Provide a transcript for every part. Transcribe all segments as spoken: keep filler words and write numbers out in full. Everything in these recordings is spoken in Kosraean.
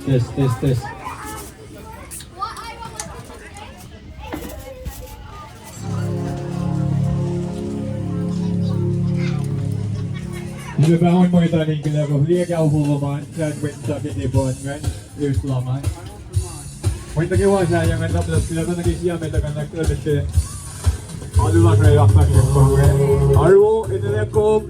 Test, test, test. Liye pahngon mwet an in kuloh, kuh liye ke ahkwoye ma, sahp mwet sa ke te pon ngan, eis lama. Mwet nuh kwewa sahyac ngan na plas kuloh, nuh ke siya met uh ngan na kuloh, met ke alu lasr uh, yak pa ke pon. Aru, in the name of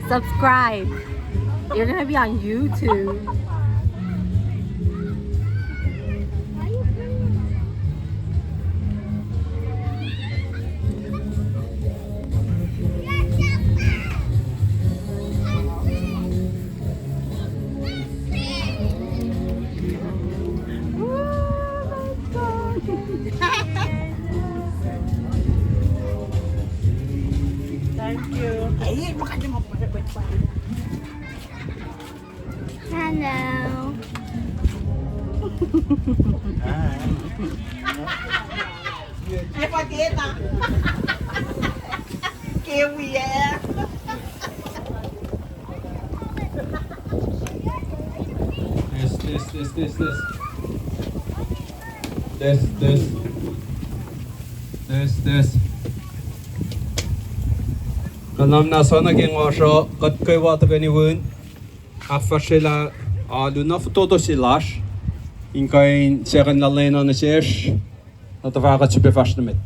Subscribe. You're gonna be on YouTube. Thank you. Hello. Hi. Ke pa kena. Ke wi, eh. Test, test, test, test, test. Test, test. Test, test. Kuloh na soenna ke ngosr uh, kuht kwewa tuhkweni wi ahkfahsryelah alu na fototo se lasr in kuh in second lwen uh nuh sesr, na tuh fahkwack srihpac fahsr nuh met.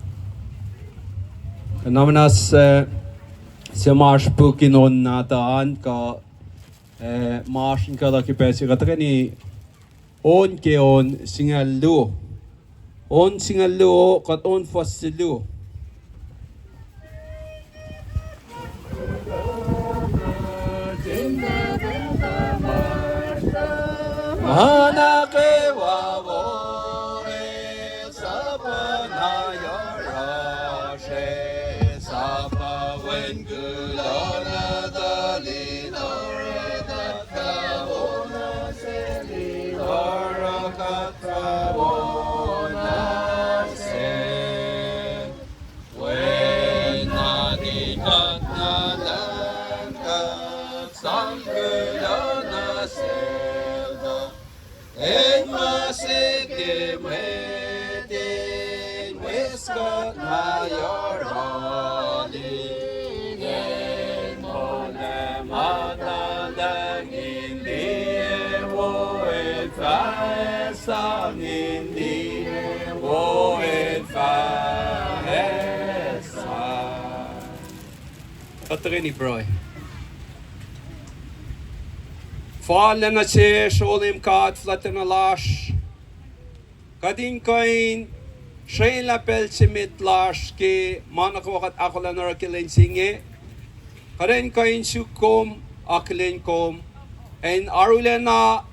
Kuloh na se, se ma oasr puk in on nahtuh an kuh, eh, ma oasr in kuh luhk ke pacl se kuht tuhkweni on ke on singucul luo. On singucul luo, kuht on fuhs se luo. Ma nuh kwewa wo e, sahp na yohrohsr e, sahp wen kuloh na tuhlihk orek kuht fah wo na se, orek kuht fah wo na se. Wen na nikuht na lun kuht sang kuloh nuh sel tuh, el ma se ke mwet in wes kuht na yohrohl, el moul ac muhta lucng in liye wo el fah sang, in liye wo el fah sang. Kuht tuhkweni pruhe. Fal nuh sesr, O Leum God fuhlwactacna lasr, kuht in kuh in srwaclah pacl se met lasr ke ma nuh kwewa kuht ahkolah in oruh ke lwen se inge. Kuht in kuh in suk kom, akihlen kom, ac in arulacna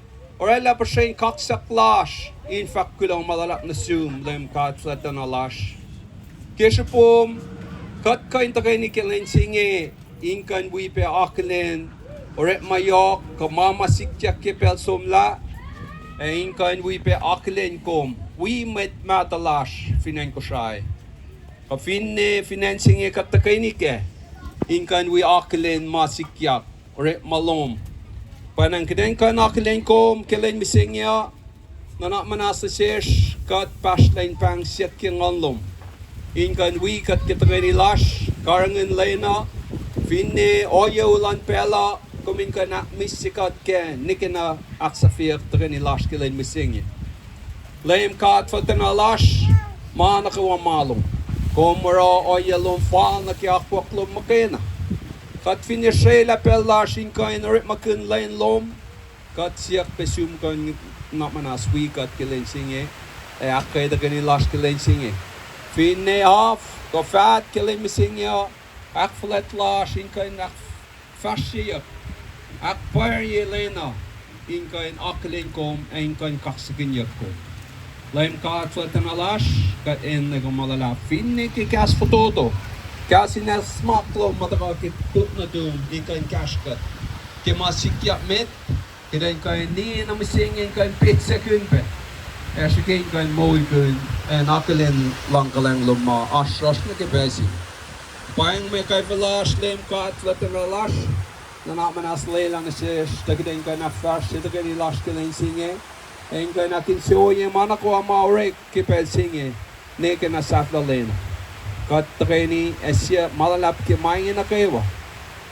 oraclah puhsren kaksak lasr in fahk kuloh ma luhlahp nuh sum, Leum God fuhlwactacna lasr. Ke srihpom, kuht kuh in tuhkweni ke lwen se inge in kuh in wi pac akihlen orekma yohk kuh ma ma sikyak ke pacl somlah, ac in kuh in wi pac akihlen kom wi mwet mahtuh lasr fin acn Kosrae. Kuh finne fin acn se inge kuht tuhkweni kac in kuh in wi akihlen ma sikyak, orekma lom. Pwacnwacng kuht in kuh in akihlen kom ke lwen mihsenge uh, nuhnak muhnahs nuh sesr, kuht pahsrlah in pahng siyuck ke nguhn lom in kuh in wi kuht ke tuhkweni lasr. karihngihn lwen uh, finne ohiyac u luhn pacl uh, kom in kuh in ahkmihsye kuht ke nwe ke na ahksahfyeyuck tuhkweni lasr ke lwen mihsenge. Leum God fuhlwactacna lasr, ma nuh kwewa ma lom. Kom oruh ohiyac lom fal nuh ke akwuck lom muhkwena. Kuht finne srwaclah pacl lasr in kuh in orekmakihn lwen lom, kuht siyuck pac sum kuh in nuhnak muhnahs wi kuht ke lwen se inge, ac ahkkweye tuhkweni lasr ke lwen se inge. Finne af kuh faht ke lwen mihsenge uh, ahkfuhlwact lasr in kuh in ahkfahsryeyuck, ahkpwacrye lwen uh, in kuh in akihlen kom ac in kuh in kaksakihnyuck kom. Leum God fuhlwactacna lasr, kuht enenuh kom ma luhlahp finne ke kahs fototo, kahs in acsmak lom ma tuhkuh ke top nuhtum in kuh in kahsre kuht ke ma sikyak met, kuht in kuh in ninac mihsenge in kuh in petsackihn pac, ac srihke in kuh in moulkihn ac in akihlen luhngkuhlwacng lom ma oasr yohrohsr nuh ke pacl se inge. Paing mwe kwacfe lasr, Leum God fuhlwactacna lasr, nuhnak muhnahs lwelah nuh sesr tuh kuht in kuh in ahkfahsrye tuhkweni lasr ke lwen se inge, ac in kuh in ahkinsewowoye ma nuh kwewa ma orek ke pacl se inge, nwe ke na sahflah lwen uh. Kuht tuhkweni ac siyuck ma luhlahp ke ma inge nuh kwewa.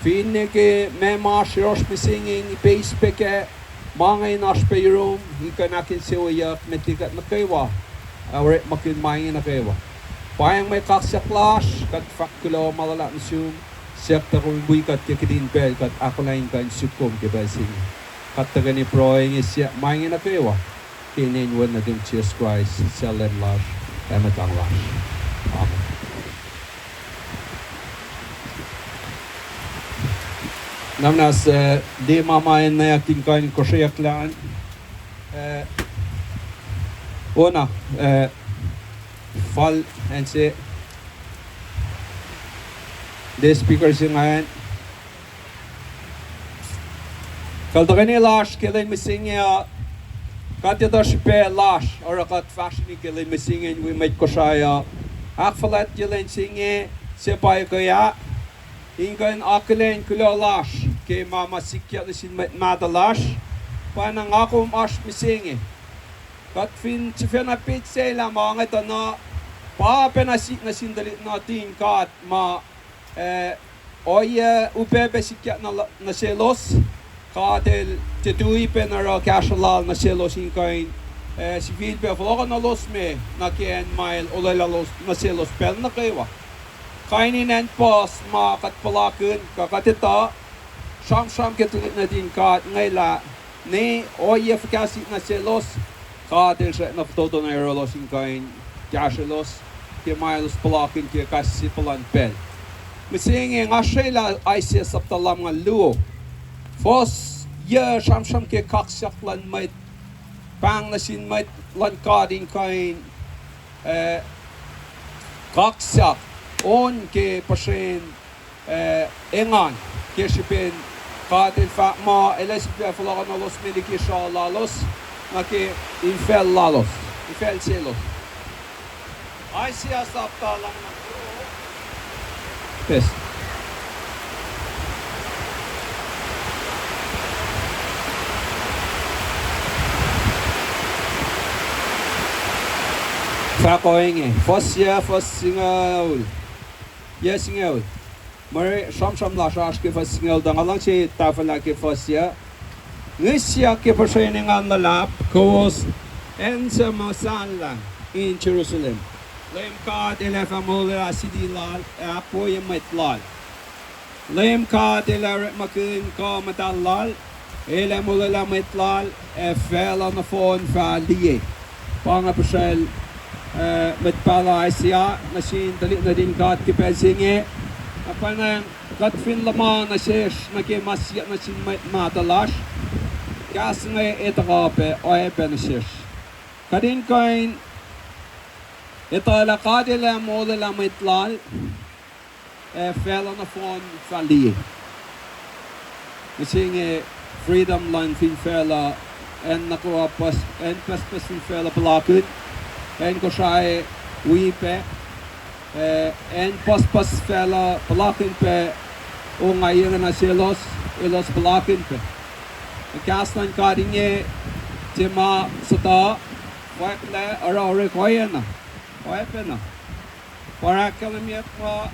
Finne ke meac ma oasr yohrohsr mihsenge in ipeis pac kac, ma inge in oasr pac yurum in kuh in ahkinsewowoyeyuck met liki kuht nuh kwewa, ac orekmakihn ma inge nuh kwewa. Paing mwe kaksak lasr, kuht fahk kuloh ma luhlahp nuh sum, siyuck tuh kom wi kuht ke kihtin pacl kuht ahkolah in kuh in suk kom ke pacl se inge. Kuht tuhkweni pruhe inge siyuck ma inge nuh kwewa ke inen Wen nuhtum Jisus Kraist, suc Leum lasr ac Mwet Lahngo lasr. Amen. Nuhnak muhnahs, eh, liye ma ma enenweyuck in kuh in kosreyucklah an. Eh, ona, eh, fal acn se, the speaker se ingacn. Kuht tuhkweni lasr ke lwen mihsenge uh, kuht etuh srihpac lasr oruh kuht fahsrweni ke lwen mihsenge in wi mwet Kosrae uh, ahkfuhlwactye lwen se inge, se pa ekuh ah, in kuh in akihlen kuloh lasr ke ma ma sikyak nuh sin mwet mahtuh lasr, pacna nga kom oasr mihsenge. Kuht fin sifacna petsacelah ma inge tuh na, pa pacna sik nuh sin tuhlihk nuhtin God ma, eh, ohiyac upac pac sikyak nuh, nuh selos, God El tiac tui pac in oruh kahsruh lal nuh selos in kuh in, eh, sifilpac fohlohkohnolos me nuh ke acn ma El olwelah nuh selos pacl nuh kwewa. Kain in acn puhs ma kuht puhlakihn kuh kuht etuh, sramsram ke tuhlihk nuhtin God inge lah, ne ohiyac fuhkah sik nuh selos, God El srackna fototo nuh yohrohlos in kuh in kahsrwelos ke ma elos puhlakihn ke kais sie puhlan pacl. Mihsenge nga srwaclah Isaiah sapta lumngaul luo, fuhs yuc, sramsram ke kaksak luhn mwet, pahng nuh sin mwet luhn God in kuh in, eh, kaksak on ke puhsren, eh, engan, ke srihpen God El fahk muh El ac sifilpac fohlohkohnolos me liki sruoh lalos, nuh ke infacl lalos, infacl selos. Isaiah sapta lumngaul luo. Yes. Fahk ohinge, fuhs yuc, fuhs singucul. Yuc singucul. Mwe sramsram lasr oasr ke fuhs singucul, tuh nga luhngse tahfwelah ke fuhs yuc. Ngihsyak ke puhsren engan luhlahp, kowos acn suc muhsahllah in Jerusalem. Leum God El ac fah molwelah siti lal ac ahkwoye mwet lal. Leum God El ac orekmakihn kuh muhtahl lal, El ac molwelah mwet lal, ac facluh nohfohn fah liye. Pa inge puhsracl, eh, mwet pahluh Isaiah nuh sin tuhlihk nuhtin God ke pacl se inge. Na pwacnwacng kuht fin luhman nuh sesr nuh ke ma siyuck nuh sin mwet mahtuh lasr, kahs inge ac tuhkuh pac oacyacpac nuh sesr. Kuht in kuh in etuh lah God El ac molwelah mwet lal, ac facluh nohfohn fah liye. Mihsenge freedom luhn fin facluh, acn nuh kwewa puhs-, acn pucspucs fin facluh puhlakihn, acn Kosrae wi pac, eh, acn pucspucs facluh puhlakihn pac, ongaiyac inge nuh selos, elos puhlakihn pac. Kahs luhn God inge, tiac ma suhtuh, fwacklac, oruh orek oacna, oacpacna. Pa ahkkahlwemyeyuck muh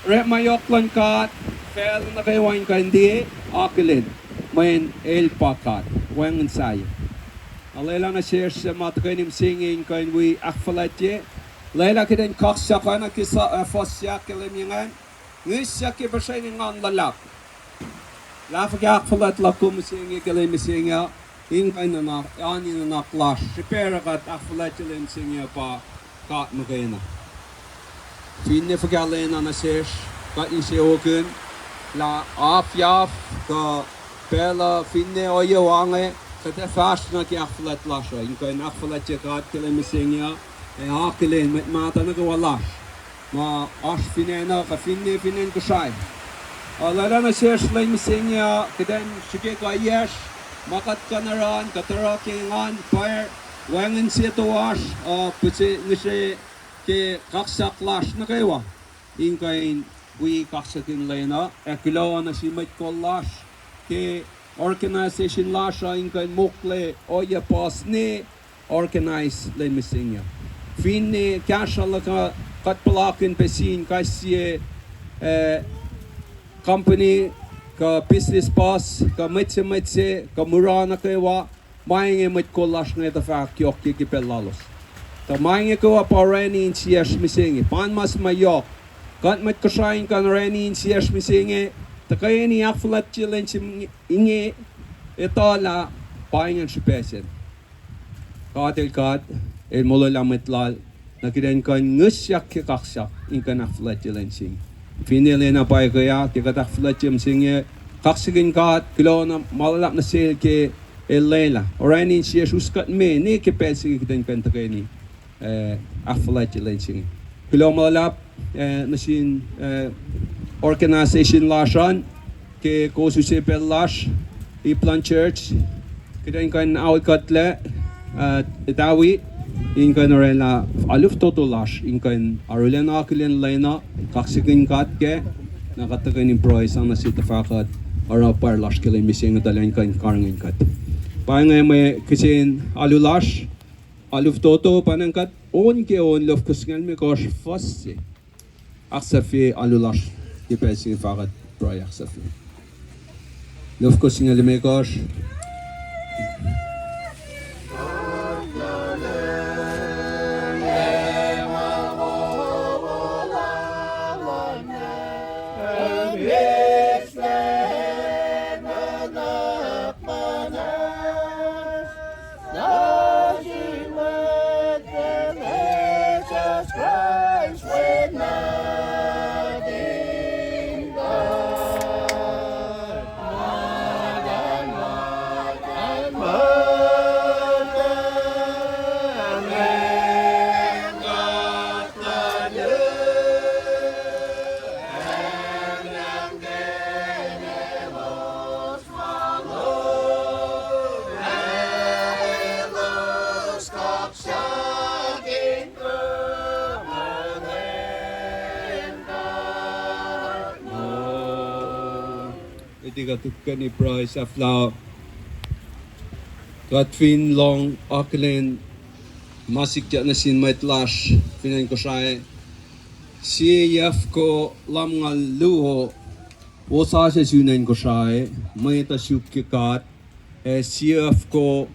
Orekma yohk luhn God, facluh nuh kwewa in kuh in liye, akihlen, mweyen El pa God, wacngihn sahyac. Na lwelah nuh sesr suc ma tuhkweni mihsenge in kuh in wi ahkfuhlwactye. Lwelah kuht in kaksak oacna ke fuhs se ahkkahlwemye ingacn, ngihsyak ke puhsren engan luhlahp. Lah fuhkah ahkfuhlwact luhk kom mihsenge ke lwen mihsenge uh, in kuh in nuhnak, oan in nuhnak lasr srihpac oruh kuht ahkfuhlwactye lwen mihsenge uh pa God muhkwena. Finne fuhkah lwen uh nuh sesr, kuht insewowo lah afyaf kuh pacl uh finne ohiyac oange, kuht ac fahsr nuh ke ahkfuhlwact lasr uh in kuh in ahkfuhlwactye God ke lwen mihsenge uh, ac akihlen mwet mahtuh nuh kwewa lasr ma oasr fin acn uh kuh finne fin acn Kosrae. Lwelah nuh sesr lwen mihsenge uh kuht in srihke kuhiyacsr ma kuht kuh in oruh an, kuht oruh ke engan, pwacr, wacngihn sie toasr uh, pihse ngihsre ke kaksak lasr nuh kwewa in kuh in wi kaksakihn lwen uh, ac kuloh nuh sin mwet kol lasr ke organization lasr uh in kuh in mokle ohiyac puhs ne organize lwen mihsenge uh. Finne kahsruh luhk uh, kuht puhlakihn pac sin kais sie company kuh business puhs kuh mwet se mwet se kuh mura nuh kwewa, ma inge mwet kol lasr inge tuh fahk yohk ke ke pacl lalos. Tuh ma inge kwewa pa orani insiyacsr mihsenge, pa inge ma se ma yohk. Kuht mwet Kosrae in kuh in orani insiyacsr mihsenge, tuhkweni ahkfuhlwactye lwen se inge, etuh lah pa ingacn srihpac sacn. God El God, El molwelah mwet Lal, na kuht in kuh in ngihsyak ke kaksak in kuh in ahkfuhlwactye lwen se inge. Finne lwen uh pa ekuh ah, ke kuht ahkfuhlwactye mihsenge, kaksakihn God, kuloh na ma luhlahp nuh Sel ke El lwelah orani insiyacsr us kuht me ne ke pacl se inge kuht in kuh in tuhkweni ahkfuhlwactye lwen se inge. Kuloh ma luhlahp nuh sin organization lasr an ke kowos use pacl lasr, ip luhn church, kuht in kuh in aol kuhtlac, etawi, in kuh in orwaclah alu fototo lasr in kuh in arulacna akihlen lwen uh, kaksakihn God kac, na kuht tuhkweni pruhe sang nuh sel tuh fah kuht oruh pwacr lasr ke lwen mihsenge tuh elan kuh in karihngihn kuht. Pa inge mwe kihsen alu lasr, alu fototo, pa ingacn kuht on ke on, lofko singucul limekohsr fuhs se. Ahksahfye alu lasr ke pacl se inge, fah kuht pruhe ahksahfye. Lofko singucul limekohsr. Eti kuht tuhkweni pruhe sahflah. Kuht fin lohng akihlen ma sikyak nuh sin mwet lasr fin acn Kosrae, sie yafko lumngaul luo wosasuc sun acn Kosrae, mwet uh suk ke God, ac sie yafko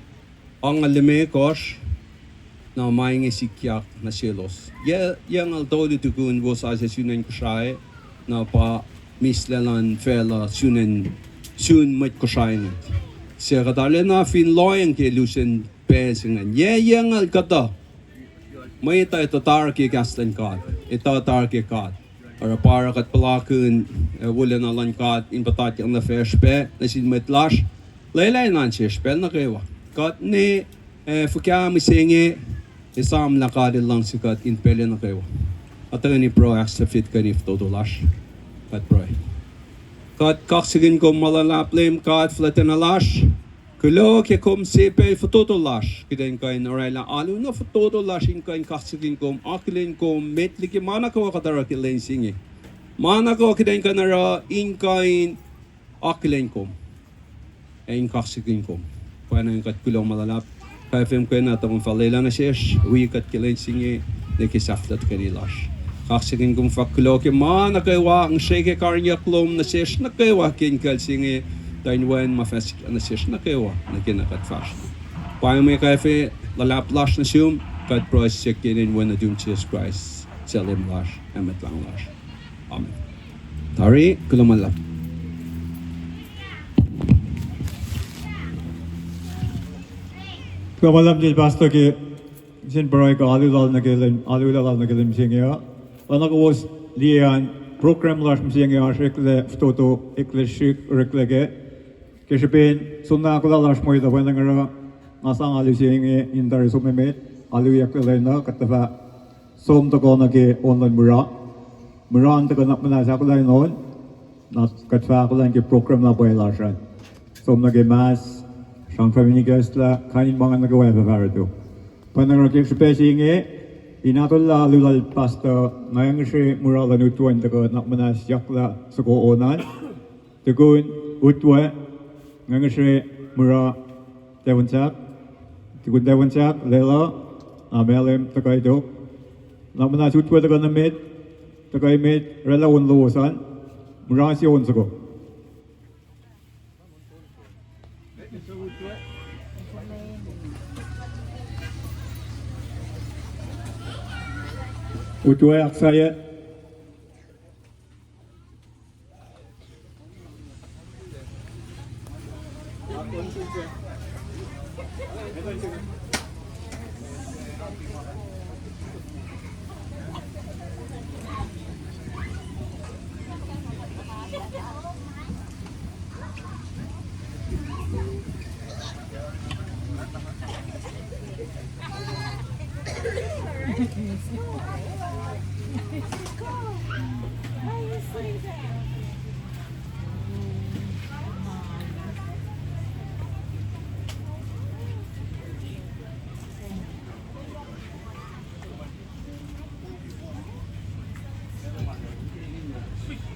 angngaul limekohsr, na ma inge sikyak nuh selos. Yac, yac angngaul tolu tukun wosasuc sun acn Kosrae, na pa mihslac luhn facluh sun acn, sun mwet Kosrae inge. Suc kuht arulacna fin lohacng ke lusen pacl se ingacn. Yac, yac angngaul kuhtuh mwet uh etuh tari ke kahs luhn God, etuh tari ke God. Oruh pa oruh kuht puhlakihn, eh, wolacna luhn God in puhtatyang nuh facsr pac nuh sin mwet lasr. Lwelah in oan sesr pacl nuh kwewa. Kuht ne, eh, fuhkah mihsenge, esam lah God El luhngse kuht in pacl nuh kwewa. Kuht tuhkweni pruhe ahksahfye tuhkweni fototo lasr. Kuht pruhe. Kuht kaksakihn kom ma luhlahp Leum God fuhlwactacna lasr. Kuloh ke kom se pacl fototo lasr kuht in kuh in orwaclah alu na fototo lasr in kuh in kaksakihn kom, akihlen kom met liki ma nuh kwewa kuht oruh ke lwen se inge. Ma nuh kwewa kuht in kuh in oruh in kuh in akihlen kom ac in kaksakihn kom. Pwacnwacng kuht kuloh ma luhlahp. Kaifem kena tuh kom fah lwelah nuh sesr wi kuht ke lwen se inge, nuh ke sahflah tuhkweni lasr. Kaksakin kom fahk kuloh ke ma nuh kwewa, ngihsre ke karihngihnyuck lom nuh sesr nuh kwewa ke inkucl se inge, tuh in wen ma fahsr nuh sesr nuh kwewa nuh ke na kuht fahsr. Pahyuck me kwacfe luhlahp lasr nuh sum, kuht pruhe siyuck ke inen Wen nuhtum Jisus Kraist, suc Leum lasr ac Mwet Lahngo lasr. Amen. Tari, kuloh ma luhlahp. Kuloh ma luhlahp nuh sel pastor ke sin pruhe kuh alu lal nuh ke lwen, alu lal nuh ke lwen mihsenge uh. Oacna kowos liye an, program lasr mihsenge oasr eklac fototo, eklac srihk oreklac kac. Ke srihpen soenna ahkolah lasr mwet uh pwacnwacng oruh, nga sang alu se inge in tari som emet, alu iyucklac lwen uh, kuht tuhfah som tuhkuh nuh ke on luhn mura. Mura in tuhkuh nuhnak muhnahs ahkolah in on, na kuht fah ahkolah in ke program na pwacye lasr an. Som nuh ke mas, sramsram in ikacslah, kain in ma ingacn nuh kwewa ac fah fahsr uh. Pwacnwacng oruh ke srihpac se inge, in ahkolah alu lal pastor, nga ngihsre mura luhn utwe in tuhkuh nuhnak muhnahs iyucklac soko on an. Tukun utwe, nga ngihsre mura Tevonsahk. Tukun Tevonsahk, lwelah, na Malem tuhkuh tok. Nuhnak muhnahs utwe tuhkuh nuh met, tuhkuh met, oraclah on lowos an, mura se on soko. Utwe, ahksahyac.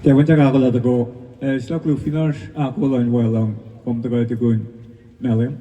Tevonsahk ahkolah tok, eh, slah koluk fin oasr ahkolah in welcome kom tuhkuh tukun Malem.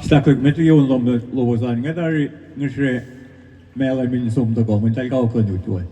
Sahk met liki on lom lowos an, nga tari ngihsre Malem in som tok, mwe tahl kawuck luhn utwe.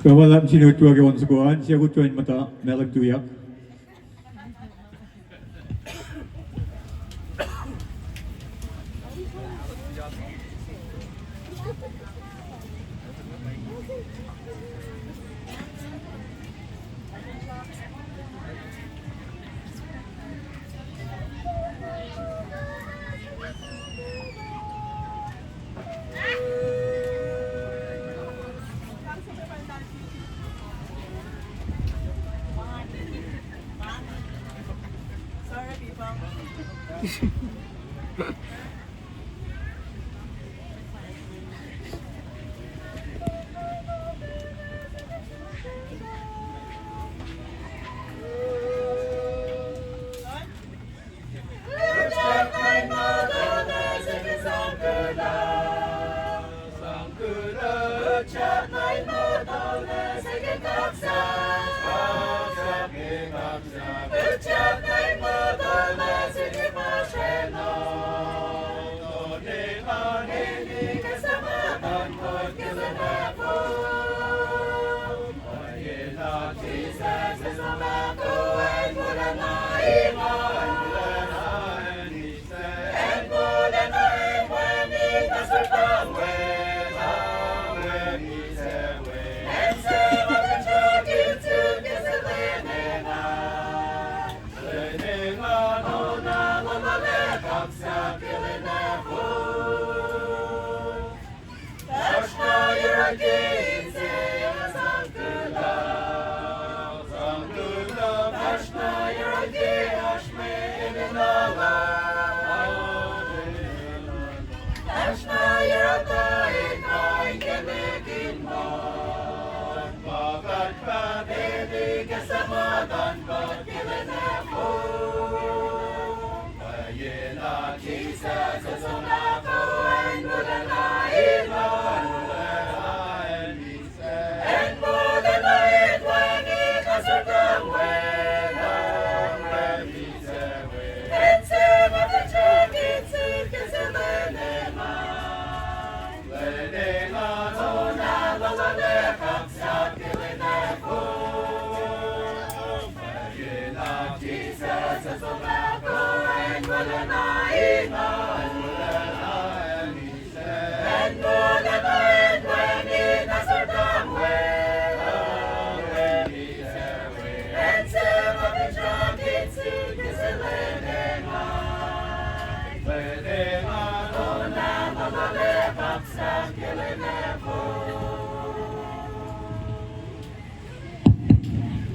Kuh ma luhlahp sin utuckuh ke on soko an, sie kuht tuh in muhta, ma luhlahp tuyak.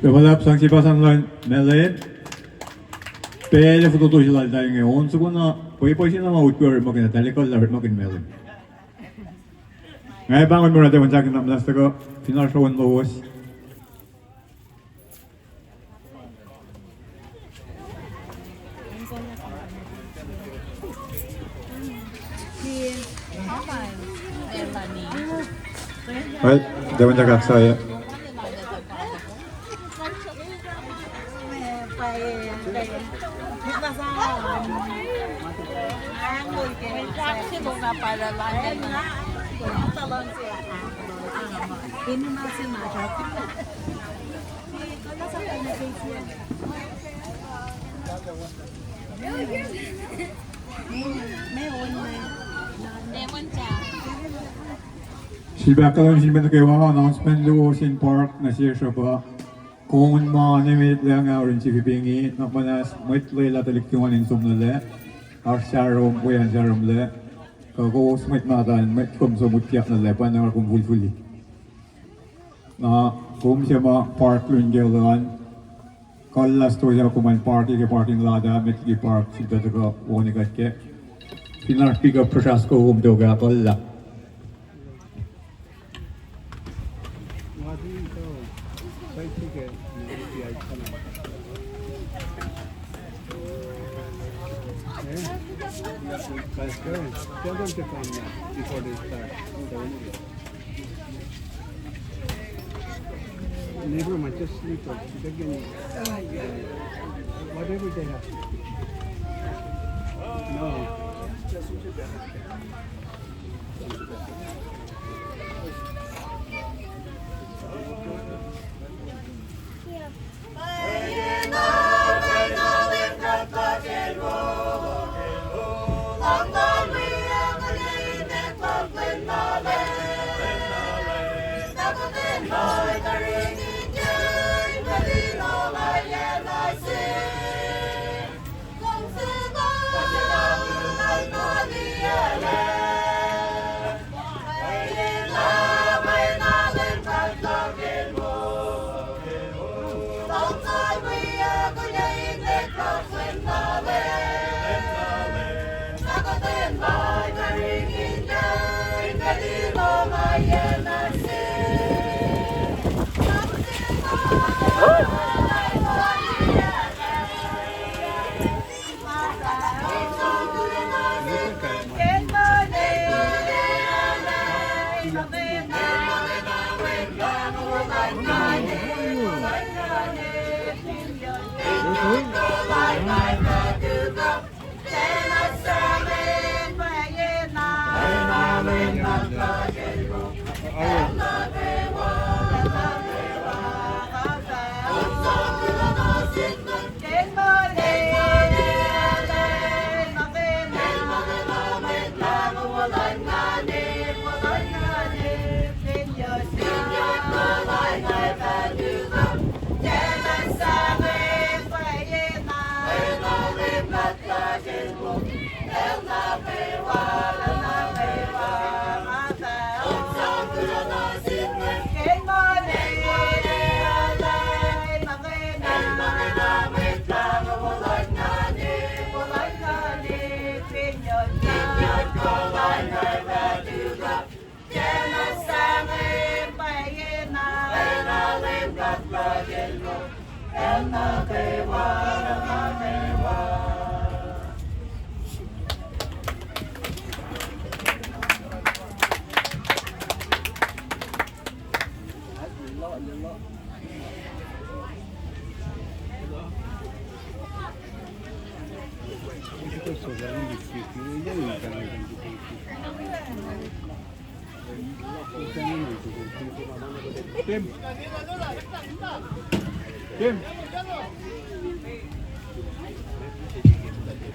Kuh ma luhlahp sang sie pasan luhn Malem. Pacl ac fototo se lal tahl inge on soko na pwepuh se na ma utwe orekmakihn, tahl ekuhllah orekmakihn Malem. Nga pahngon muh na tewan sakin na muhnahs tuhkuh fin oasr on lowos. Well, tewan sakin sahyac. Sifilpac ahkkahlwemye sin mwet nuh kwewa, announcement luo sin park nuh sesr uh pa, kom ma nimet lahngo yurin sifilpac inge, na muhnahs mwet lwelah tuhlihk tuhmwacn in som nuh lac, oasr sarom, weacng saromlac, kuh kowos mwet mahtuh, mwet kom som utyak nuh lac, pa na kom fulfilli. Na kom se ma park lun ke luhn, kuhllah stosah kom an park ke parking lot ah, met liki park, sifilpac tuhkuh woni kuht kac. Fin oasr pickup puhsrasr kuh kom tok ah kuhllah. Nga ti to, sai sike, na ti ai kana. Before they start. Never mind, just leave it. They can, uh, whatever they have. No.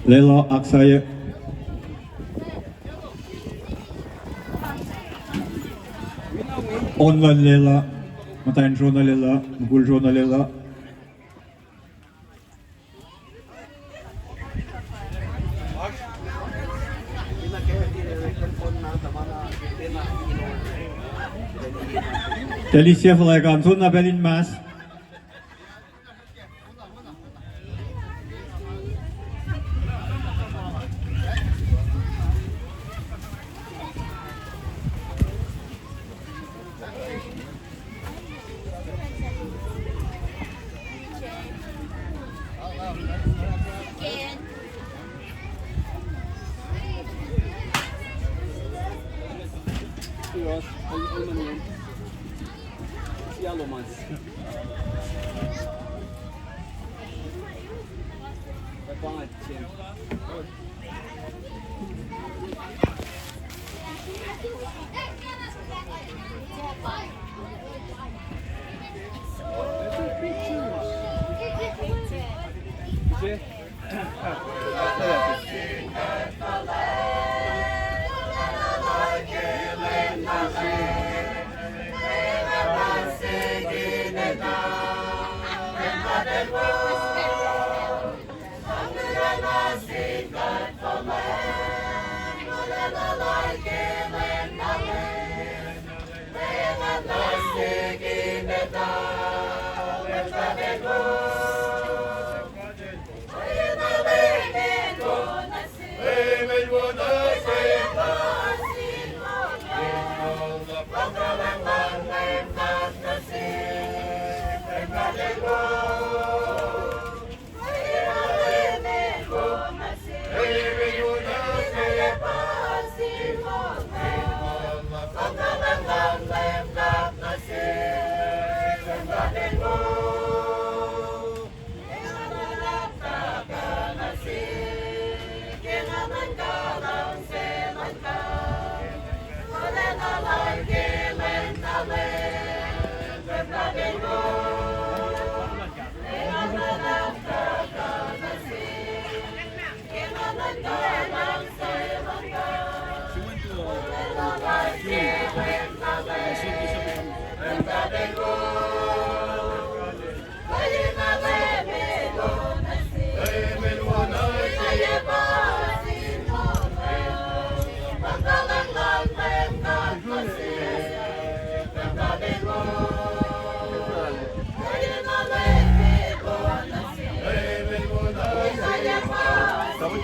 Lwelah oak sahyac. On luhn lwelah, muhtwacn sroh na lwelah, mukul sroh na lwelah. Talisya fuhlwekan, soenna pacl in mas.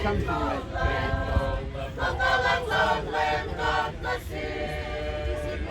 Luhngse luhn Leum God nuh sihk,